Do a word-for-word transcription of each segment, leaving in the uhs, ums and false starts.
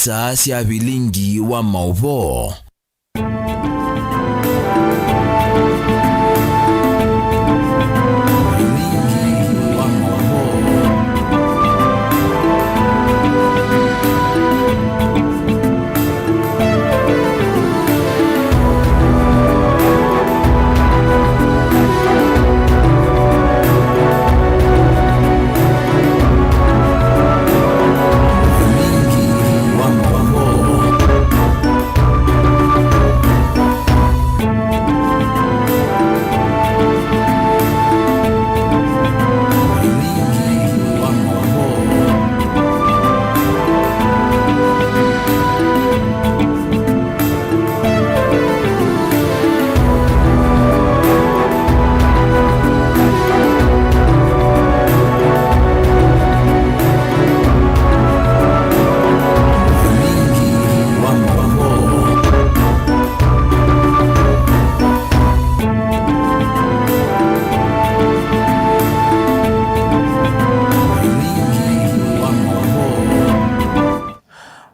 Saa sya vilingi wa maũvoo. Vilingi wa maũvoo.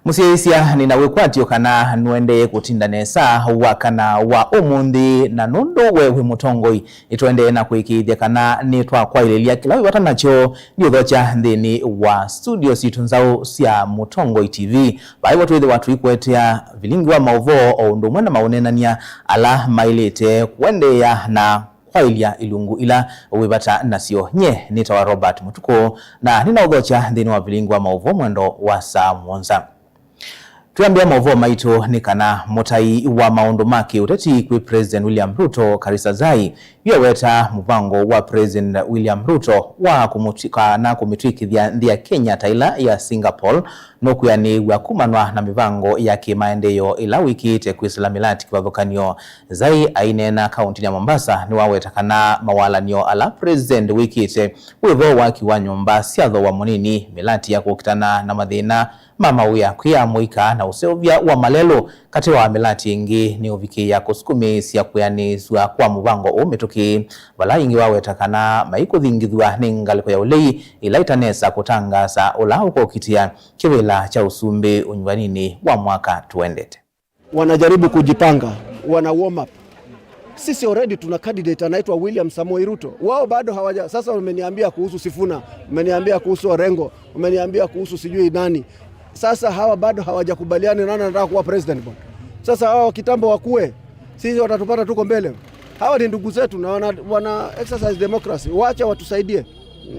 Mũsyaĩĩsya, nĩna wĩkwatyo kana nũendee kũtinda nesa wakana wa ũmũnthĩ, na nũndũ we wĩ mũtongoi, nĩtũendee na kũĩkĩĩthya kana nĩtwakwaĩlĩlya kĩla wĩ vata nakyo. Ndiũthokya nthĩnĩ wa studio sitũ nzaũ sya Mũtongoi T V, vaĩvo twĩthĩwa tũikũetea vilingi wa maũvoo o ũndũ ũmwe na maũneenany'a ala maĩlĩte kũendeea na kwaĩlya ilungu ila wĩ vata nasyo. Nyie nĩtawa Robert Mũtukũ, na nĩnaũthokya nthĩnĩ wa vilingi wa maũvoo mwendo wa saa mũonza. Twĩambĩa maũvoo maitũ nĩ kana mũtai wa maũndũ ma kĩũteti kwĩ President William Ruto, Karisa Zai, yu eweta mũvango wa President William Ruto wa kũmũtwi-, kana kũmĩtw'ĩkĩthya nthĩ ya Kenya ta ĩla ya Singapore, nũkwĩanĩw'a kumanwa na mĩvango ya kĩmaendeeo ĩla wĩkĩĩte kwĩsĩla mĩlati kĩvathũkany'o. Zai aineena kaũntĩnĩ ya Mombasa nĩwaweta kana mawalany'o ala President wĩkĩte wĩvo waki wa nyũmba sya thooa mũnini, mĩlati ya kũkitana na mathĩna ma mawĩa, kwĩaa mũika na ũseũvya wa malelũ katĩ wa mĩlati ĩngĩ nĩũvikĩĩa kũsukumĩĩsya kwĩanĩĩsw'a kwa mũvango ũũ mĩtũkĩ, vala ĩngĩ waweta kana maikũthingithw'a nĩ ngalĩko ya ũlei ĩla ĩtanesa kũtangaasa ũla ũkokitĩa kĩvĩla kya ũsumbĩ ũnyuaninĩ wa mwaka tũendete. Wanajaribu kujipanga, wana warm up. Sisi already tuna candidate anaitwa William Samoei Ruto. Wao bado hawaja, sasa umeniambia kuhusu Sifuna, umeniambia kuhusu Orengo, umeniambia kuhusu sijui nani. Sasa hawa bado hawajakubaliana nani anataka kuwa president bwana. Sasa hawa wa kitambo wakuwe, sisi watatupata tuko mbele. Hawa ni ndugu zetu na wana, wana exercise democracy. Wacha watusaidie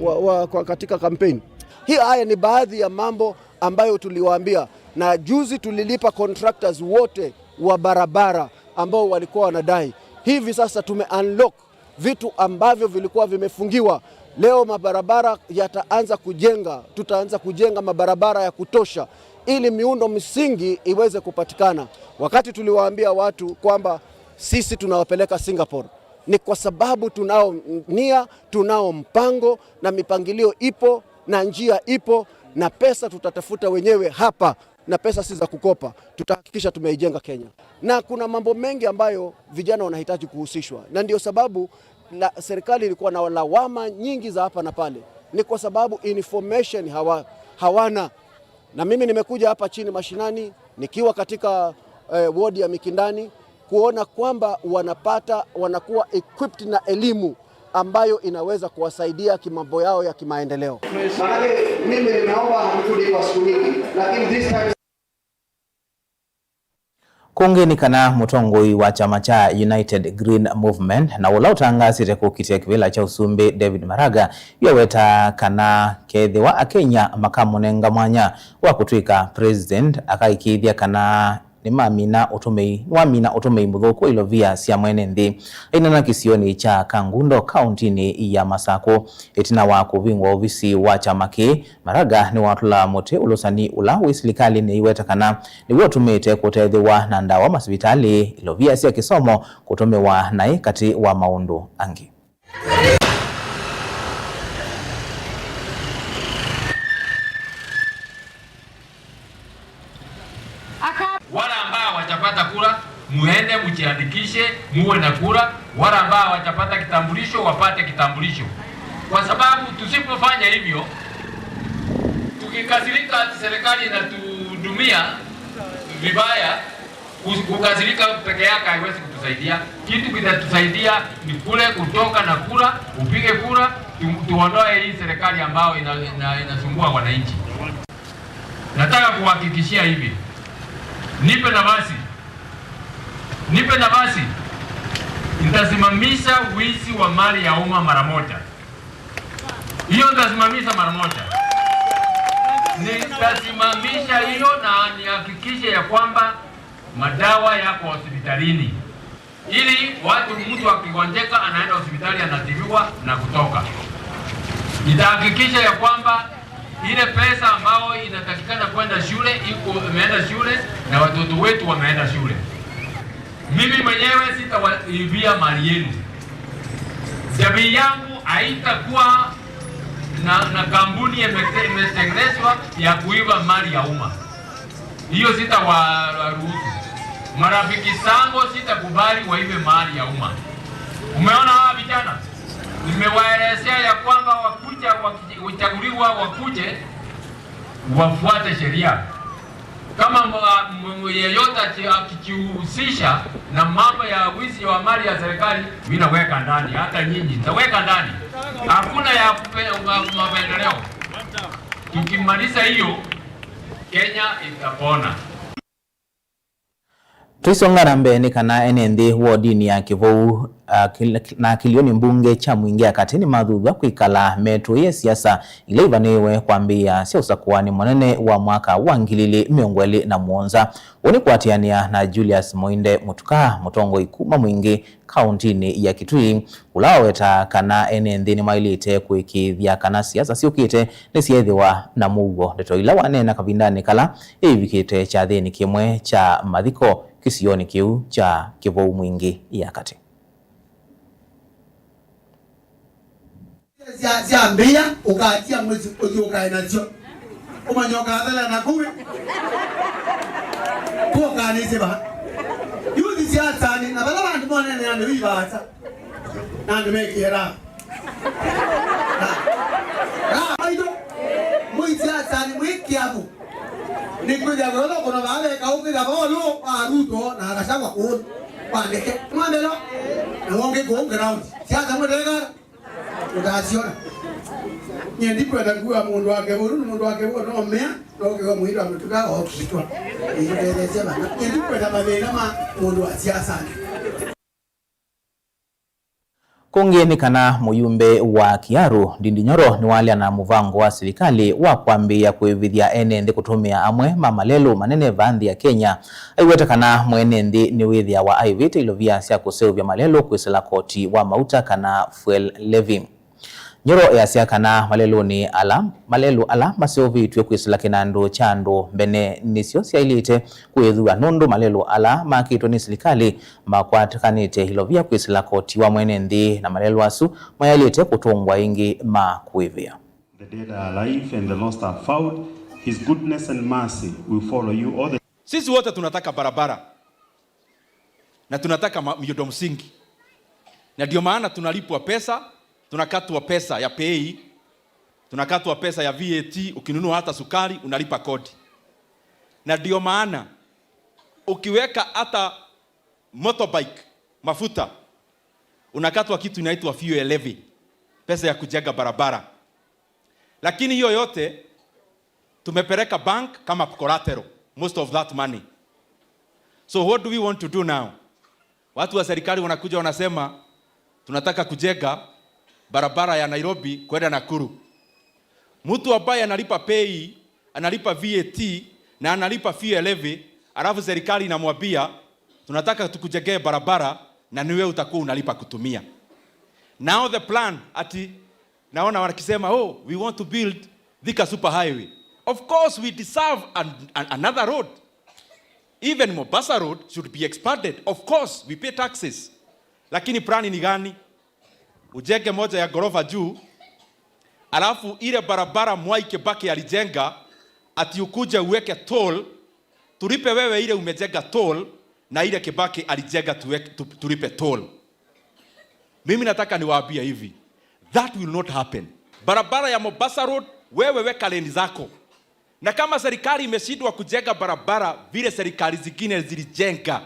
wa, wa, kwa, katika campaign. Hii haya ni baadhi ya mambo ambayo tuliwaambia, na juzi tulilipa contractors wote wa barabara ambao walikuwa wanadai. Hivi sasa tume unlock vitu ambavyo vilikuwa vimefungiwa. Leo mabarabara yataanza kujenga, tutaanza kujenga mabarabara ya kutosha ili miundo msingi iweze kupatikana. Wakati tuliwaambia watu kwamba sisi tunawapeleka Singapore, ni kwa sababu tunao nia, tunao mpango na mipangilio ipo na njia ipo na pesa tutatafuta wenyewe hapa, na pesa si za kukopa. Tutahakikisha tumeijenga Kenya, na kuna mambo mengi ambayo vijana wanahitaji kuhusishwa, na ndio sababu la, serikali ilikuwa na lawama nyingi za hapa na pale, ni kwa sababu information hawa, hawana. Na mimi nimekuja hapa chini mashinani nikiwa katika, eh, ward ya Mikindani kuona kwamba wanapata, wanakuwa equipped na elimu ambayo inaweza kuwasaidia kimambo yao ya kimaendeleo. Maanake mimi nimeomba mrudi kwa siku nyingi, lakini this time Kũngĩ nĩ kana mũtongoi wa kyama kya United Green Movement na ũla ũtangaasĩte kũkitĩa kĩvĩla kya ũsumbĩ David Maraga yu aweta kana kethĩwa Akenya makamũnenga mwanya wa kũtw'ĩka president, akaĩkĩĩthya kana nĩmamina ũtũmĩi, nĩwamina ũtũmĩi mũthũku wa ilovia sya mwene nthĩ. Aineena kĩsionĩ kya Kangundo, kaũntinĩ ya Masakũ, ĩtina wa kũvingwa ovisi wa kyama kĩĩ, Maraga nĩwatũla mũtĩ ũlũsani ũla wĩ silikalĩ nĩiweta kana nĩw'o ũtũmĩte kũtethĩwa na ndawa masivitalĩ, ilovia sya kĩsomo kũtũmĩwa naĩ katĩ wa maũndũ angĩ. Wale ambao hawajapata kura, muende mjiandikishe, muwe na kura. Wale ambao hawajapata kitambulisho, wapate kitambulisho, kwa sababu tusipofanya hivyo, tukikasirika ati serikali inatu Kutumia vibaya, kus-, kukasirika peke yake haiwezi kutusaidia. Kitu kitatusaidia ni kule kutoka na kura, upige kura, tu-, tuondoe hii serikali ambayo ina-, ina-, inasumbua wananchi. Nataka kuhakikishia hivi, nipe nafasi, nipe nafasi, nitasimamisha wizi wa mali ya umma mara moja. Hiyo nitasimamisha mara moja. Nitasimamisha hiyo na nihakikishe ya kwamba madawa yako hospitalini, ili watu, mtu akigonjeka anaenda hospitali, anatibiwa na kutoka. Nitahakikisha ya kwamba ile pesa ambayo inatakikana kwenda shule iko imeenda shule na watoto wetu wameenda shule. Mimi mwenyewe sitawaibia mali yenu. Jamii yangu haitakuwa na, na kampuni imete-, imetengenezwa ya kuiba mali ya umma. Hiyo sitawaruhusu. Marafiki zangu sitakubali waibe mali ya umma. Umeona hawa vijana? Nimewaelezea ya kwamba wakuja, waki-, wachaguliwa wakuje, wafuate sheria. Kama mwa-, mwa-, yeyote ati-, akijihusisha na mambo ya wizi wa mali ya serikali, mimi naweka ndani, hata nyinyi nitaweka ndani. Hakuna ya kupe-, ma-, mapendeleo. Tukimaliza hiyo, Kenya itapona. Tũisonga na mbee, nĩ kana ene nthĩ wodini ya Kĩvou, ah, kil-, na kĩlĩonĩ mbunge kya Mwingĩ ya Katĩ nĩmathuthw'a kwĩkala metũĩe siasa ila ivanĩĩwe kwambĩĩa sya ũsakũanĩ mũnene wa mwaka wa ngili ili mĩongo ĩlĩ na mũonza. Ũũ nĩ kũatĩanĩa na Julius Mũinde Mũtuka, mũtongoi kuma Mwingĩ kaũntinĩ ya Kitui, ũla wawetaa kana ene nthĩ nĩmaĩlĩte kũĩkĩĩthya kana siasa syũkĩte nĩsyeethĩwa na mũuo, ndeto ila waneena kavindanĩ kala ĩivikĩte kyathĩnĩ kĩmwe kya mathiko kĩsionĩ kĩu kya Kĩvou Mwingĩ ya Katĩ. Sya, syambĩĩa, ũkatia mwĩsĩ ũthiũkae nasyo. Ũmanya ũkathela na kũu. Kũkanĩsĩ va. Yuthi siasanĩ, na vala vandũ monene andũ ivaasa. Na andũ mekĩe raha. Raha. Raha maitũ. Mwĩ siasanĩ, mwĩ kĩavu. Nĩkwĩthĩa kũlolo kũno vaa veka ũkĩthya vaũlũ wa Ruto na akasakwa kũũ. Kwa ndeke. Mwambelo. Na wonge kũũ ground. Siasa mwĩtekala. Ũtasiona. Nyie ndikwenda kuwa mũndũ wa Kĩvũũ, nĩ mũndũ wa Kĩvũũ no mea, no kĩwa mũindo amĩtuka okitwa. Ĩitetheesya vana. Nyie ndikwenda mathĩna ma mũndũ wa siasa. Kũngĩ nĩ kana mũyumbe wa Kiaru, Ndindi Nyoro, nĩwalea na mũvango wa silikalĩ wa kwambĩĩa kũĩvĩthya ene nthĩ kũtũmĩa amwe ma malelũ manene vaa nthĩ ya Kenya. Aiweta kana mwene nthĩ nĩwĩthĩawa aĩvĩte ilovia sya kũseũvya malelũ kwĩsĩla koti wa mauta kana fuel levy. Nyoro easya kana malelũnĩ ala, malelũ ala maseũvĩtw'e kwĩsĩla kĩnandũ kya andũ mbene nĩsyo syaĩlĩte kwĩthua, nũndũ malelũ ala makĩtwe nĩ silikalĩ makwatakanĩte ilovia kwĩsĩla koti wa mwene nthĩ, na malelũ asu mayaĩlĩte kũtũngwa ĩngĩ ma kũĩvĩa. The dead are alive and the lost are found. His goodness and mercy will follow you all the Sisi wote tunataka barabara. Na tunataka ma-, miundo msingi. Na ndio maana tunalipwa pesa, tunakatwa pesa ya pay, tunakatwa pesa ya V A T, ukinunua hata sukari, unalipa kodi. Na ndio maana ukiweka hata motorbike mafuta, unakatwa kitu inaitwa fuel levy, pesa ya kujenga barabara. Lakini hiyo yote tumepeleka bank kama collateral, most of that money. So what do we want to do now? Watu wa serikali wanakuja wanasema, "Tunataka kujenga barabara ya Nairobi kwenda Nakuru." Mtu ambaye analipa pay, analipa V A T na analipa fuel levy, alafu serikali inamwambia, "Tunataka tukujengee barabara na niwe utakuwa unalipa kutumia." Now the plan ati Naona wakisema, "Oh, we want to build Thika Superhighway." Of course, we deserve an, an, another road. Even Mombasa Road should be expanded. Of course, we pay taxes. Lakini plani ni gani? Ujenge moja ya ghorofa juu, alafu ile barabara Mwai Kibaki alijenga, ati ukuje uweke toll, tulipe wewe ile umejenga toll, na ile Kibaki alijenga tuweke, tu-, tulipe toll. Mimi nataka niwaambie hivi, that will not happen. Barabara ya Mombasa Road, wewe weka lane zako. Na kama serikali imeshindwa kujenga barabara vile serikali zingine zilijenga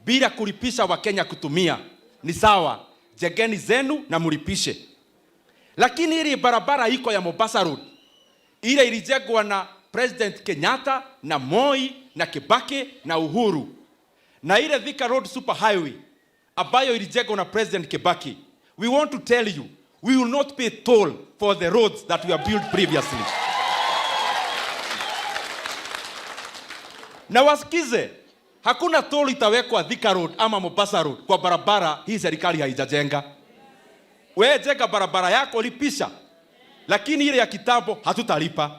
bila kulipisha Wakenya kutumia, ni sawa, jengeni zenu na mulipishe. Lakini ile barabara iko ya Mombasa Road, ile ilijengwa na President Kenyatta na Moi na Kibaki na Uhuru, na ile Thika Road Super Highway ambayo ilijengwa na President Kibaki, we want to tell you, we will not pay toll for the roads that were built previously. Na wasikize, hakuna toll itawekwa Thika Road ama Mombasa Road kwa barabara hii serikali haijajenga. Wewe jenga barabara yako, lipisha, lakini ile ya kitambo hatutalipa.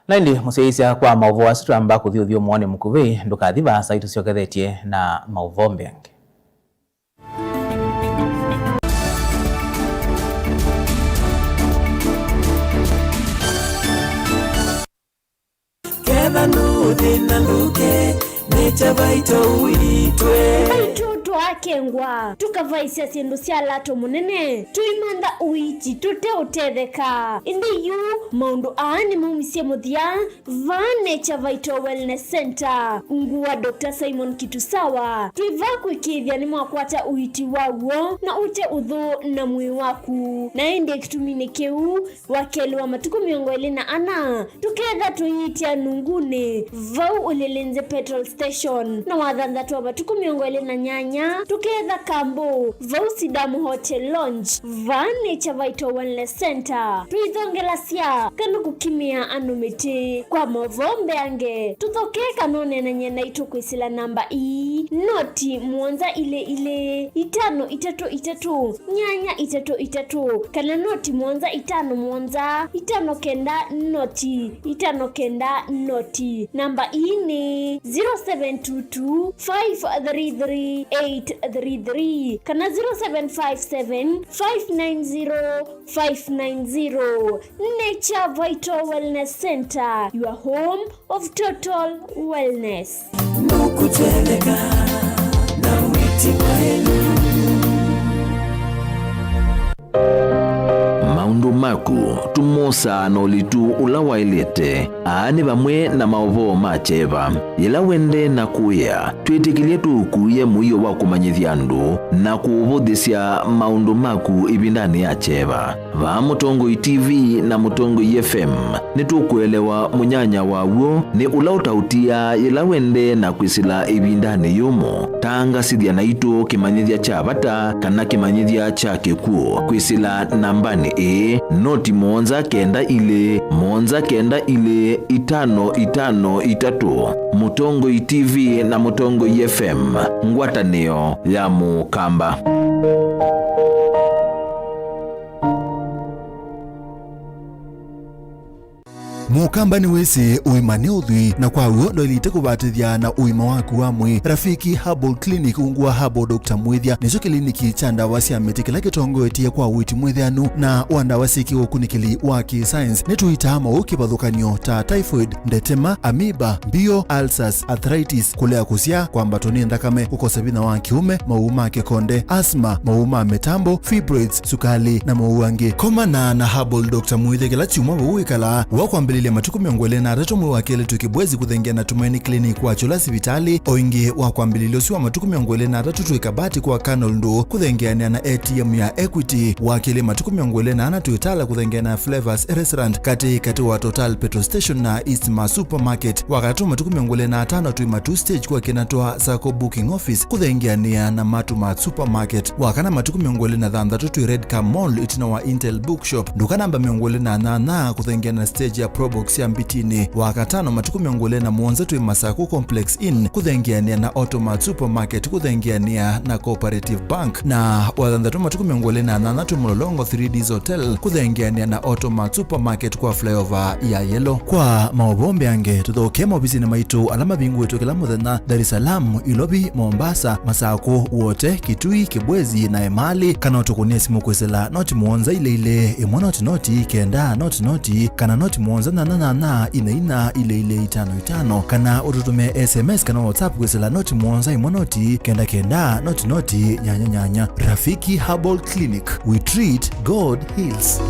Na ĩndĩ mũsyaĩĩsya kwa maũvoo asu twamba kũthi ũthyũmũonĩ mũkuvĩ, ndũkathi vaasa, itũsyokethetye na maũvoo mbeange. Ketha nũthĩna ndũke, nĩ Chavaito witwe. Aitũ twakengwa, tũkavaisya syĩndũ sya lato mũnene, tũimantha ũiiti tũteũtetheka. Ĩndĩ yu maũndũ aa nĩmaumisye mũthya, vaa nĩ Chavaito Wellness Center. Ngũa Doctor Simon Kitusawa. Twĩ vaa kũĩkĩĩthya nĩmwakwata ũiiti wa w'o na ũte ũthũ na mwĩĩ waku. Na ĩndĩ kĩtuminĩ kĩu, wa kelĩ wa matukũ mĩongo ĩlĩ na ana, tũketha tũiitya nungunĩ, vau Ulilinzi Petrol Station, na wa thanthatũ wa matukũ mĩongo ĩlĩ na nyanya, tũketha Kambo, vau Sidamu Hotel Lounge. Vaa nĩ Chavaito Wellness Center. Twĩthongelasya kana kũkimĩa andũ mĩtĩ. Kwa maũvoo mbeange, tũthokee kana ũneenany'e naitũ kwĩsĩla namba ii, noti mũonza ilĩ ilĩ, itano itatũ itatũ, nyanya itatũ itatũ, kana noti mũonza itano mũonza, itano kenda noti, itano kenda noti. Namba ii nĩ zero seven two two, five three three, eight three three, kana zero seven five seven, five nine zero, five nine zero. Nature Vital Wellness Center, your home of total wellness. Nũkũtetheka na wĩti mwaĩlu. Maũndũ maku tũmosaa na ũlitu ũla waĩlĩte. Aa nĩ vamwe na maũvoo ma kyeva. Yĩla wendee na kũĩa, twĩtĩkĩlye tũũkuĩe mũio wa kũmanyĩthya andũ na kũũvũthĩsya maũndũ maku ĩvindanĩ ya kyeva. Vaa Mũtongoi T V na Mũtongoi F M, nĩtũkũelewa mũnyanya wa w'o nĩ ũla ũtaũtiaa yĩla wendee na kwĩsĩla ĩvindanĩ yũmũ. Tangasĩthya naitũ kĩmanyĩthya kya vata kana kĩmanyĩthya kya kĩkw'ũ kwĩsĩla nambanĩ ĩĩ, noti mũonza kenda ilĩ, mũonza kenda ilĩ, itano itano itatũ. Mũtongoi T V na Mũtongoi F M, ngwatanĩo ya Mũkamba. Mũkamba nĩwĩsĩ ũima nĩ ũthwii, na kwa w'o ndwaĩlĩte kũvatĩthya na ũima waku wa mwĩĩ. Rafiki Herbal Clinic, ungu wa Herbal Doctor Mwĩthya, nĩkyo kĩliniki kya ndawa sya mĩtĩ kĩla kĩtongoetye kwa ũiiti mwĩthĩanu na wa ndawa syĩ kĩũkunĩkĩli wa kĩ-science. Nĩtũitaa maũũ kĩvathũkany'o ta typhoid, ndetema, amoeba, mbio, ulcers, arthritis, kũlea kũsyaa, kwambatwa nĩ nthakame, kũkosa vinya wa kĩũme, maũũ ma kĩkonde, asthma, maũũ ma mĩtambo, fibroids, sukalĩ, na maũũ angĩ. Komana na Herbal Doctor Mwĩthya kĩla kyumwa vau wĩkalaa. Wa kwambĩlĩlya matukũ mĩongo ĩlĩ na atatũ mwei wa kelĩ twĩ Kibwezi kũthengeana na Tumaini Clinic wa Kyũla sivitalĩ. O ĩngĩ wa kwambĩlĩlya ũsu wa matukũ mĩongo ĩlĩ na atatũ twĩ Kabati kwa Colonel Ndũ kũthengeanĩa na A T M ya Equity. Wa kelĩ matukũ mĩongo ĩlĩ na ana twĩ Tala kũthengeana na Flavors Restaurant katĩ katĩ wa Total Petrol Station na East Ma Supermarket. Wa katatũ matukũ mĩongo ĩlĩ na atano twĩ Matu Stage kwa Kinatwa Sacco Booking Office kũthengeanĩa na Matu Mart Supermarket. Wa kana matukũ mĩongo ĩlĩ na thanthatũ twĩ Red Car Mall ĩtina wa Intel Bookshop, nduka namba mĩongo ĩlĩ na nyanya kũthengeana na stage ya Probox ya Mbitini. Wa katano matukũ mĩongo ĩlĩ na mũonza twĩ Masaku Complex Inn kũthengeanĩa na Automart Supermarket kũthengeanĩa na Cooperative Bank. Na wa thanthatũ matukũ mĩongo ĩlĩ na nyanya twĩ Mũlolongo three Ds Hotel kũthengeanĩa na Automart Supermarket kwa flyover ya Yellow. Kwa maũvoo mbeange, tũthokee maovisinĩ maitũ ala mavingũĩtwe kĩla mũthenya, Dar es Salaam, Ilovi, Mombasa, Masako, Wote, Kitui, Kibwezi, na Emali, kana ũtũkũnĩe simũ kwĩsĩla noti mũonza ilĩ ilĩ, ĩmwe noti noti, kenda noti noti, kana noti mũonza nyanya nyanya, ina ina, ilĩ ilĩ, itano itano, kana ũtũtũmĩe S M S kana WhatsApp kwĩsĩla noti mũonza ĩmwe noti, kenda kenda, noti noti, nyanya nyanya. Rafiki Herbal Clinic, we treat, God heals.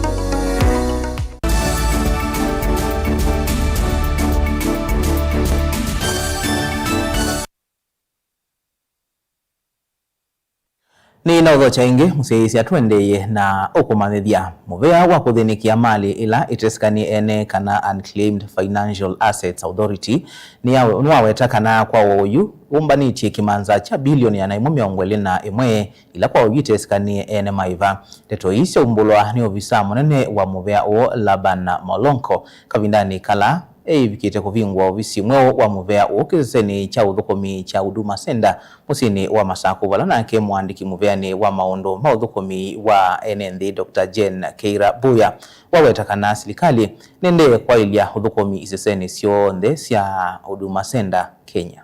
Nĩnaũthokya ĩngĩ, mũsyaĩĩsya, tũendeeye na ũkũmanyĩthya. Mũvea wa kũthĩnĩkĩa malĩ ĩla ĩtesĩkanĩe ene, kana Unclaimed Financial Assets Authority, nĩya-, nĩwaweta kana kwa ũyu ũmbanĩtye kĩmanza kya bilioni ĩana ĩmwe mĩongo ĩlĩ na ĩmwe ila kwa ũyu ĩtesĩkanĩe ene maĩva. Ndeto ii syaumbũlwa nĩ ovisa mũnene wa mũvea ũũ, Laban Molonko, kavindanĩ kala eĩvikĩte kũvingũa ovisi mweũ wa mũvea ũũ kĩsesenĩ kya ũthũkũmi kya Huduma Center mũsyĩnĩ wa Masaku, vala nake mũandĩki mũveanĩ wa maũndũ ma ũthũkũmi wa ene nthĩ, Doctor Jane Keira Mbuya, waweta kana silikalĩ nĩendee kwaĩlya ũthũkũmi isesenĩ syonthe sya Huduma Center Kenya.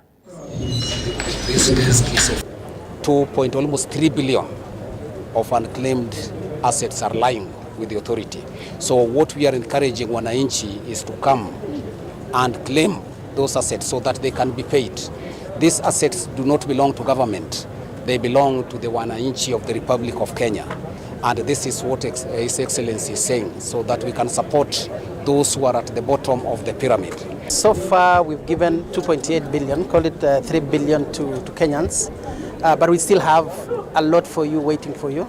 This desk is of two point almost three billion of unclaimed assets are lying with the authority. So what we are encouraging wananchi is to come and claim those assets so that they can be paid. These assets do not belong to government. They belong to the wananchi of the Republic of Kenya. And this is what ex-, His Excellency is saying, so that we can support those who are at the bottom of the pyramid. So far, we've given two point eight billion, call it, uh, three billion to, to Kenyans, uh, but we still have a lot for you, waiting for you.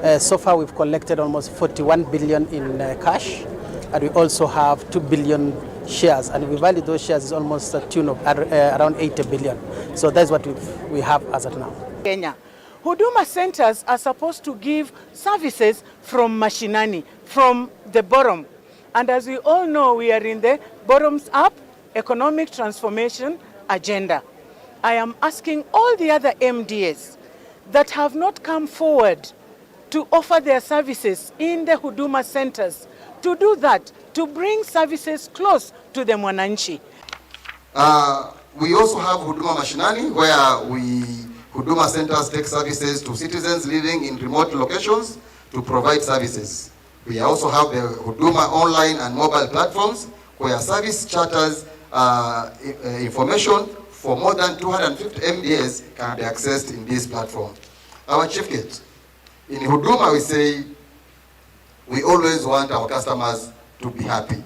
Uh, so far, we've collected almost forty-one billion in, uh, cash, and we also have two billion shares, and we value those shares is almost a tune of, uh, around eighty billion. So that's what we've, we have as at now. Kenya. Huduma centers are supposed to give services from mashinani, from the bottom. And as we all know, we are in the bottoms-up economic transformation agenda. I am asking all the other M D As that have not come forward to offer their services in the Huduma centers to do that, to bring services close to the mwananchi. Uh, we also have Huduma Mashinani, where we, Huduma centers take services to citizens living in remote locations to provide services. We also have the Huduma online and mobile platforms, where service charters, uh, i-, uh, information for more than two hundred fifty M D As can be accessed in this platform. Our Chief Gate, in Huduma, we say we always want our customers to be happy.